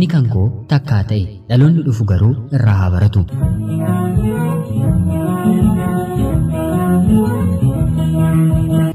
Inni kan koo takkaa ta'e dhaloonni dhufu garuu irraa haa baratu.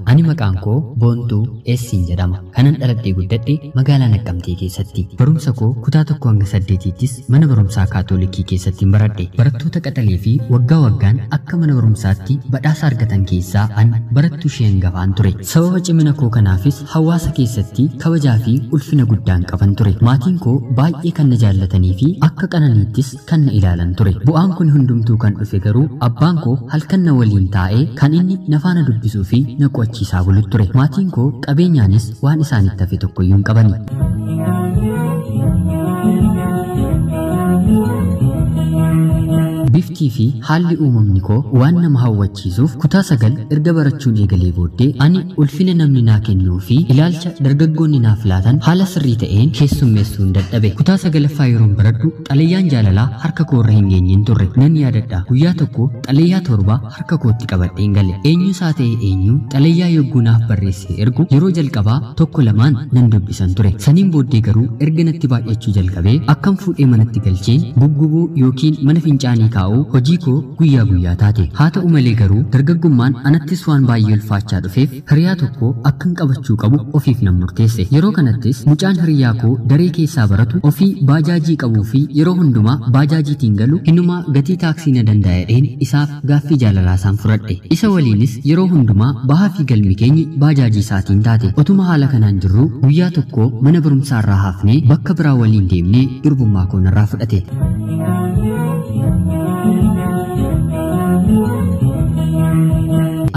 Ani maqaan koo Boontuu Eessiin jedhama. Kanan dhaladhee guddadhe magaalaa Naqqamtee keessatti. Barumsa koo kutaa 1 hanga 8ttis mana barumsaa Kaatoolikii keessatti baradhe. Barattoota qaxalee fi waggaa waggaan akka mana barumsaatti badhaasa argatan keessaa an barattuu ishee hangafaan ture. Sababa cimina koo kanaafis hawaasa keessatti kabajaa fi ulfina guddaan qaban ture. Maatiin koo baay'ee kan na jaallatanii fi akka qananiittis kan na ilaalan ture. Bu'aan kun hundumtuu kan dhufe garuu abbaan koo halkan na waliin taa'ee kan inni na faana dubbisuu fi na qo'achiisaa bulu ture. Maatiin koo qabeenyaanis waan isaanitti hafe tokkoyyuu hin qabani. Biftii fi haalli uumamni koo waan nama hawwachiisuuf kutaa 9 erga barachuun eegalee booddee ani ulfina namni naa kennuu fi ilaalcha dargaggoonni naaf laatan haala sirrii ta'een keessummeessuun dadhabe. Kutaa 9ffaa yeroon baradhu xalayyaan jaalalaa harka koorra hin geenyeen turre. Nan yaadadha, guyyaa tokko xalayyaa 7 harka kootti qabadheen gale. Eenyu isaa ta'e eenyu xalayyaa yogguu naaf barreessee ergu yeroo jalqabaa 1-2 nan dubbisan ture. Saniin booddee garuu erga natti baay'achuu jalqabee akkam fuudhee manatti galcheen guggubuu yookiin mana fincaanii kaa'uu hojii koo guyyaa guyyaa taate. Haa ta'u malee garuu dargaggummaan anattis waan baay'ee ulfaachaa dhufeef hiriyaa tokko akkan qabachuu qabu ofiif nan murteesse. Yeroo kanattis mucaan hiriyaa koo daree keessaa baratu ofii baajaajii qabuu fi yeroo hundumaa baajaajiitiin galu hinumaa gatii taaksii na danda'edheen isaaf gaaffii jaalalaa isaan fudhadhe. Isa waliinis yeroo hundumaa bahaa fi galmi keenyi baajaajii isaatiin taate. Otuma haala kanaan jirru guyyaa tokko mana barumsaa irraa hafnee bakka biraa waliin deemnee durbummaa koo narraa fudhate.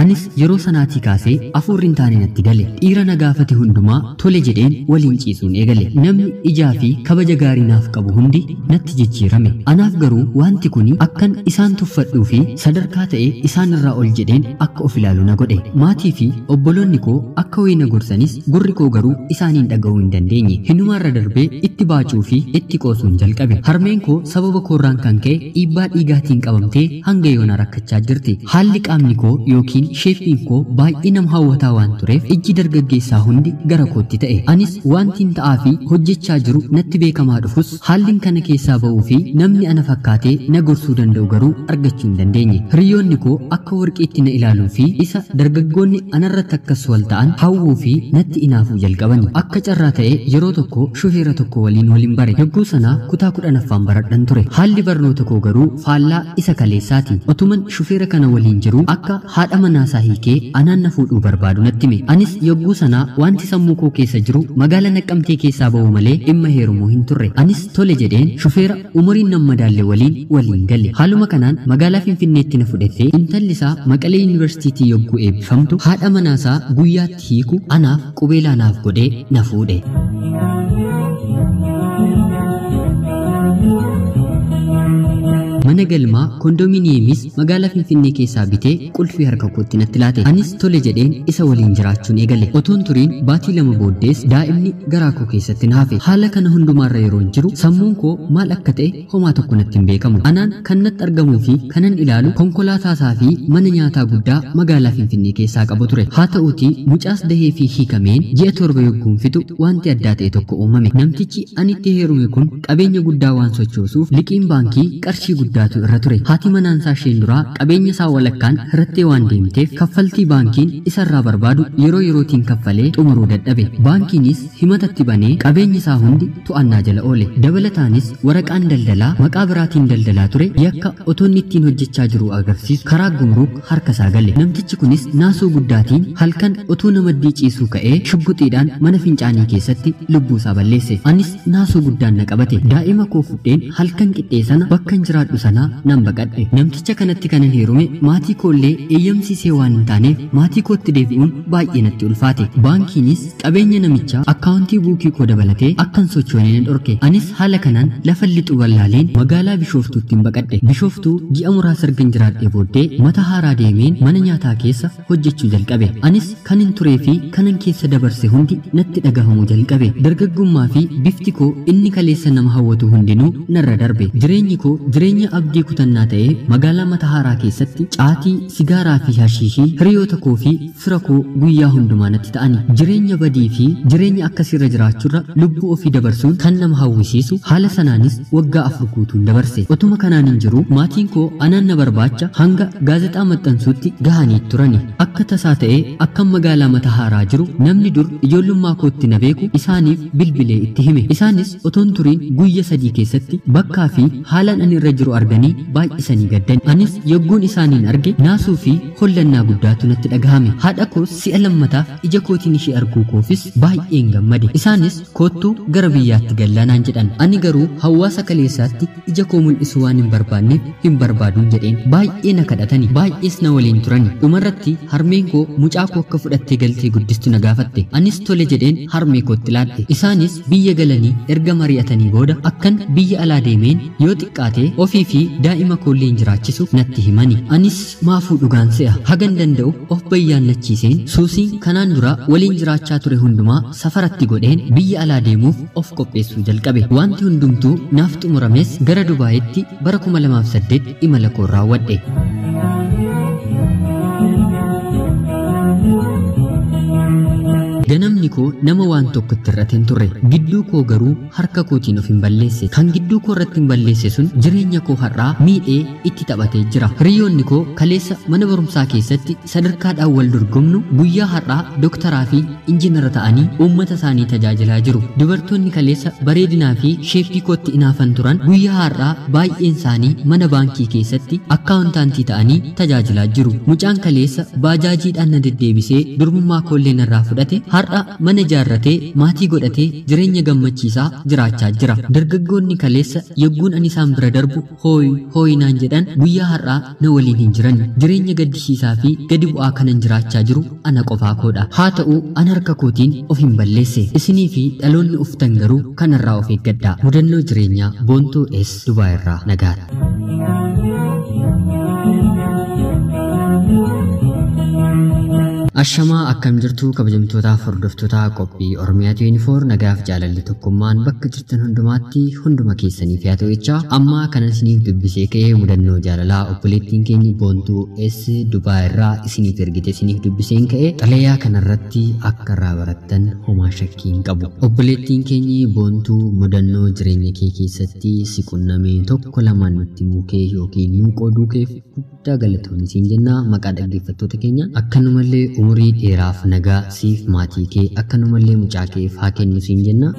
Anis yeroo sanaatii kaasee afuurri hin taane natti gale. Dhiira na gaafate hundumaa tole jedheen waliin ciisuun eegale. Namni ijaa fi kabaja gaarii naaf qabu hundi natti jijjiirame. Anaaf garuu wanti kuni akkan isaan tuffadhuu fi sadarkaa ta'e isaan irraa ol jedheen akka of ilaalu na godhe. Maatii fi obboloonni koo akka wayii na gorsanis gurri koo garuu isaaniin dhaga'uu hin dandeenye. Hinumaarra darbee itti baacuu fi itti qoosuun jalqabe. Harmeen koo sababa koorraan kan ka'e dhiibbaa dhiigaatiin qabamtee hanga yoona rakkachaa jirti. Haalli qaamni koo yookiin sheefiin koo baay'ee nama hawwataa waan tureef ijji dargaggeessaa hundi gara kootti ta'e. Anis wantiin ta'aa fi hojjechaa jiru natti beekamaa dhufus haalli kana keessaa ba'uu fi namni ana fakkaatee na gorsuu danda'u garuu argachuu hin dandeenye. Hiriyoonni koo akka warqiitti na ilaaluu fi isa dargaggoonni anarratti akkas wal ta'an hawwuu fi natti inaafuu jalqabani. Akka carraa ta'e yeroo tokko shufeera tokko waliin waliin bare. Yogguu sanaa kutaa 10ffaan baradhan ture. Haalli barnoota koo garuu faallaa isa kaleessaati. Otuman shufeera kana waliin jiru akka haadha manaa isaa hiikee anaan na fuudhuu barbaadu natti hime. Anis yogguu sanaa wanti sammuu koo keessa jiru magaalaa Naqqamtee keessaa ba'uu malee dhimma heerumuu hin turre. Anis tole jedheen shufeera umuriin nan madaalle waliin gale. Haaluma kanaan magaalaa Finfinneetti na fudhatee intalli isaa Maqalee Yuunivarsiitii yogguu eebbifamtu haadha manaa isaa guyyaatti hiiku anaaf qubeelaa naaf godhee na fuudhe. Mana galmaa kondominiyeemis magaalaa Finfinnee keessaa bitee qulfii harka kootti natti laate. Anis tole jedheen isa waliin jiraachuun eegale. Otoon turiin baatii 2 booddees daa'imni garaa koo keessatti na hafe. Haala kana hundumaarra yeroon jiru sammuun koo maal akka ta'e homaa tokko natti hin beekamu. Anaan kan natti argamuu fi kanan ilaalu konkolaataasaa fi mana nyaataa guddaa magaalaa Finfinnee keessaa qabu ture. Haa ta'uutii mucaas dahee fi hiikameen ji'a 7 yogguun fixu wanti addaa ta'e tokko uumame. Namtichi ani itti heerume kun qabeenya guddaa waan sochoosuuf liqiin baankii qarshii guddaatu irra ture. Haati manaansaa isheen duraa qabeenya isaa walakkaan hirattee waan deemteef kaffaltii baankiin isarraa barbaadu yeroo yerootiin kaffalee xumuruu dadhabe. Baankiinis himatatti banee qabeenyi isaa hundi to'annaa jala oole. Dabalataanis waraqaan daldalaa maqaa biraatiin daldalaa ture yakka otoo inni ittiin hojjechaa jiru agarsiisu karaa gumruuk harka isaa gale. Namtichi kunis naasuu guddaatiin halkan otoo namaddii ciisuu ka'ee shugguxiidhaan mana fincaanii keessatti lubbuu isaa balleesse. Anis naasuu guddaan na qabate. Daa'ima koo fudheen halkan qixxee sana bakka hin jiraadhu sanaa nan baqadhe. Namticha kanatti kanan heerume maatii koollee eeyyamsiisee waan hin taaneef maatii kootti deebi'uun baay'ee natti ulfaate. Baankiinis qabeenya namichaa akkaawuntii buukii koo dabalatee akkan sochoonee na dhorke. Anis haala kanaan lafa lixu wallaaleen magaalaa Bishooftuutti hin baqadhe. Bishooftuu ji'a muraasa ergan jiraadhee booddee mata haaraa deemeen mana nyaataa keessa hojjechuu jalqabe. Anis kanin turee fi kanan keessa dabarse hundi natti dhagahamuu jalqabe. Dargaggummaa fi bifti koo inni kaleessa nama hawwatu hundinuu narra darbe. Jireenyi koo jireenya abjuu abdii kutannaa ta'ee magaalaa Matahaaraa keessatti caatii, sigaaraa fi hashiishii hiriyoota koo fi fira koo guyyaa hundumaa natti ta'ani. Jireenya badii fi jireenya akkasiirra jiraachuurra lubbuu ofii dabarsuun kan nama hawwisiisu haala sanaanis waggaa 4 guutuun dabarse. Otuma kanaan hin jiru maatiin koo anaan na barbaacha hanga gaazexaa maxxansuutti gahanii turani. Akka tasaa ta'ee akkam magaalaa Matahaaraa jiru namni dur ijoollummaa kootti na beeku isaaniif bilbilee itti hime. Isaanis otoon turiin guyya 3 keessatti bakkaa fi haalaan ani irra jiru arganii baay'isanii gaddan. Anis yogguun isaaniin arge naasuu fi hollannaa guddaatu natti dhagahame. Haadha koo si'a lammataaf ija kootiin ishee arguu koofis baay'een gammade. Isaanis koottuu gara biyyaatti gallaa naan jedhan. Ani garuu hawaasa kaleessaatti ija koo mul'isuu waan hin barbaanneef hin barbaaduun jedheen. Baay'ee na kadhatani, baay'ees na waliin turani. Dhumarratti harmeen koo mucaa koo akka fudhattee galtee guddistu na gaafatte. Anis tole jedheen harmee kootti laadhe. Isaanis biyya galanii erga mari'atanii booda akkan biyya alaa deemeen yoo xiqqaate ofii fi daa'ima koolleen jiraachisu natti himani. Anis maafuu dhugaan se'a. Hagan danda'u of bayyaannachiiseen suusiin kanaan dura waliin jiraachaa ture hundumaa safaratti godheen biyya alaa deemuuf of qopheessuu jalqabe. Wanti hundumtuu naaf xumurames gara Dubaayitti bara 2008 imala koo raawwadhe. Ganamni koo nama waan tokko itti irratti hin turre. Gidduu koo garuu harka kootiin of hin balleesse. Kan gidduu koo irratti hin balleesse sun jireenya koo har'aa miidhee itti taphatee jira. Hiriyoonni koo kaleessa mana barumsaa keessatti sadarkaadhaan wal dorgomnu guyyaa har'aa doktaraa fi injiinara ta'anii uummata isaanii tajaajilaa jiru. Dubartoonni kaleessa bareedinaa fi sheeppii kootti inaafan turan guyyaa har'aa baay'een isaanii mana baankii keessatti akkaawuntaantii ta'anii tajaajilaa jiru. Mucaan kaleessa baajaajiidhaan na deddeebisee durbummaa koollee narraa fudhate har'a mana ijaarratee maatii godhatee jireenya gammachiisaa jiraachaa jira. Dargaggoonni kaleessa yogguun ani isaan bira darbu hooyi hooyi naan jedhan guyyaa har'aa na waliin hin jiran. Jireenya gaddisiisaa fi gadi bu'aa kanan jiraachaa jiru ana qofaa koodha. Haa ta'u an harka kootiin of hin balleesse. Isinii fi dhaloonni uftan garuu kanarraa of eeggadhaa. Mudannoo jireenyaa Boontuu S Dubaay irraa nagaadha. Ashamaa akkam jirtu kabajamtootaaf hordoftoota qophii Oromiyaa 24 nagaaf jaalalli tokkummaan bakka jirtan hundumaatti hunduma keessaniif haa ta'u jechaa amma kanan isiniif dubbisee ka'ee mudannoo jaalalaa obboleettiin keenya Boontuu S Dubaay irraa isiniif ergite isiniif dubbiseen ka'e xalayaa kanarratti akka irraa barattan homaa shakkii hin qabu. Obboleettiin keenya Boontuu mudannoo jireenya kee keessatti si qunname tokko lamaan nutti himuu kee yookiin nuu qooduu keef guddaa galatoomii siin jenna maqaa dhaggeeffattoota keenya akkanumallee umurii dheeraaf nagaa siif maatii kee akkanumallee mucaa keef haa kennu siin jenna.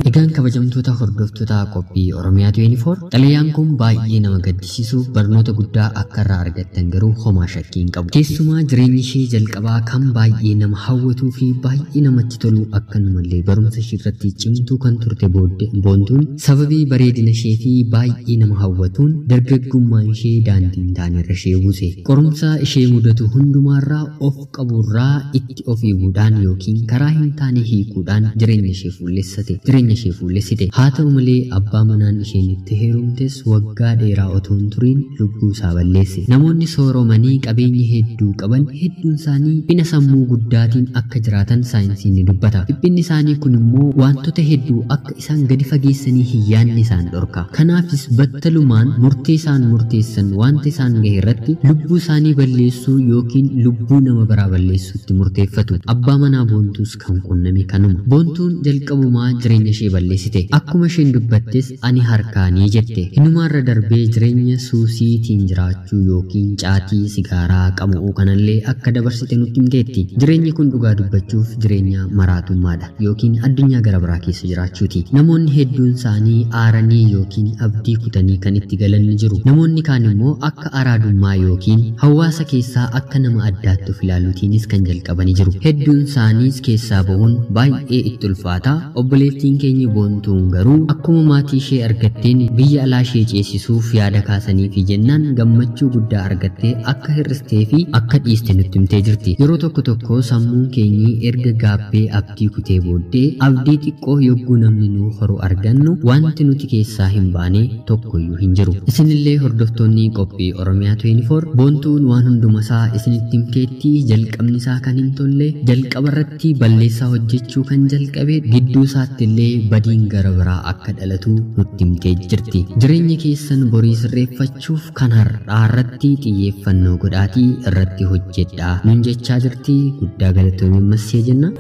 Egaan kabajamtoota hordoftoota qophii Oromiyaa 24 xalayaan kun baay'ee nama gaddisiisu barnoota guddaa akka irraa argattan garuu homaa shakkii hin qabu. Keessumaa jireenyi ishee jalqabaa kan baay'ee nama hawwatuu fi baay'ee namatti tolu akkanumallee barumsa ishee irratti cimtuu kan turte Boontuun sababii bareedina ishee fi baay'ee nama hawwatuun dargaggummaan ishee daandii hin taanerra ishee buuse. Qorumsa ishee mudatu hundumaarraa of qaburraa itti of eeguudhaan yookiin karaa hin taane hiikuudhaan jireenya ishee fuullessate. Jireenya ishee fuullessite. Haa ta'u malee abbaa manaan isheen itti heerumtes waggaa dheeraa otoo hin turiin lubbuu isaa balleesse. Namoonni sooromanii qabeenya hedduu qaban hedduun isaanii dhiphina sammuu guddaatiin akka jiraatan saayinsiin ni dubbata. Dhiphinni isaanii kun immoo wantoota hedduu akka isaan gadi fageessanii hin yaadne isaan dhorka. Kanaafis battalumaan murtee isaan murteessan wanta isaan gahe irratti lubbuu isaanii balleessuu yookiin lubbuu nama biraa balleessuutti murteeffatu. Abbaa manaa Boontuus kan qunname kanuma. Boontuun jalqabumaa jireenya ishee balleessite. Akkuma isheen dubbattes ani harkaanii jette. Hinumaarra darbee jireenya suusiitiin jiraachuu yookiin caatii sigaaraa qama'uu kanallee akka dabarsite nutti himteetti. Jireenyi kun dhugaa dubbachuuf jireenya maraatummaadha yookiin addunyaa gara biraa keessa jiraachuuti. Namoonni hedduun isaanii aaranii yookiin abdii kutanii kan itti galan ni jiru. Namoonni kaan immoo akka araadummaa yookiin hawaasa keessaa akka nama addaatti of ilaaluutiinis kan jalqabanii jiru. Hedduun isaaniis keessaa bahuun baay'ee itti ulfaata. Obboleettiin keenya Boontuu Boontuun garuu akkuma maatii ishee argatteen biyya alaa ishee ceesisuuf yaada kaasanii fi jennaan gammachuu guddaa argattee akka hir'istee fi akka dhiiste nutti himtee jirti. Yeroo tokko tokko sammuun keenyi erga gaabbee abdii kutee booddee abdii xiqqoo yogguu namni nuu horu argannu wanti nuti keessaa hin baane tokkoyyuu hin jiru. Isinillee hordoftoonni qophii Oromiyaa 24, Boontuun waan hundumasaa isinitti himteetti. Jalqabni isaa kan hin tolle, jalqaba irratti balleessaa hojjechuu kan jalqabe, gidduu isaatti illee badiin gara biraa akka dhalatu nutti himtee jirti. Jireenya keessan borii sirreeffachuuf kan har'aa irratti xiyyeeffannoo godhaatii irratti hojjedhaa nun jechaa jirti. Guddaa galatoomii massee jenna.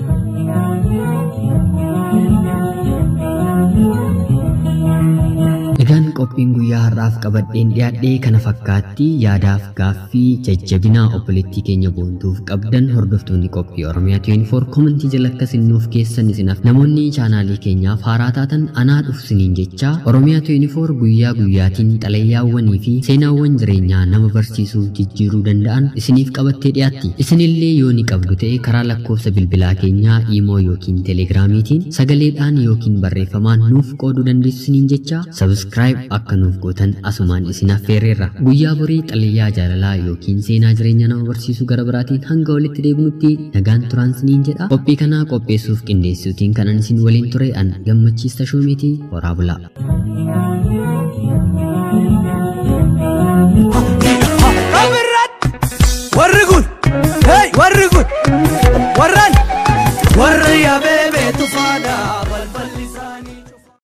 Egaan qophiin guyyaa har'aaf qabadheen dhiyaadhee kana fakkaatti. Yaadaaf gaaffii jajjabinaa obboleettii keenya Boontuuf qabdan, hordoftoonni qophii Oromiyaa 24, komentii jala akkasin nuuf keessan isinaaf. Namoonni chaanaalii keenyaaf haaraa taatan anaa dhufsiniin jecha, Oromiyaa 24 guyyaa guyyaatiin xalayyaawwanii fi seenaawwan jireenyaa nama barsiisuuf jijjiiruu danda'an isiniif qabattee dhiyaatti. Isinillee yoo ni qabdu ta'e karaa lakkoofsa bilbilaa keenyaa, iimoo yookiin telegiraamiitiin sagaleedhaan yookiin barreeffamaan nuuf qooduu dandeessu isiniin jecha, subscribe akka nuuf gootan asumaan isin affeerreerra. Guyyaa borii xalayaa jaalalaa yookiin seenaa jireenya nama barsiisuu gara biraatiin hanga walitti deebinutti nagaan turaan isiniin jedha. Qophii kanaa qopheessuuf qindeessuutiin kanan isin waliin ture an Gammachiis Tashoomeetii. Horaa bulaa.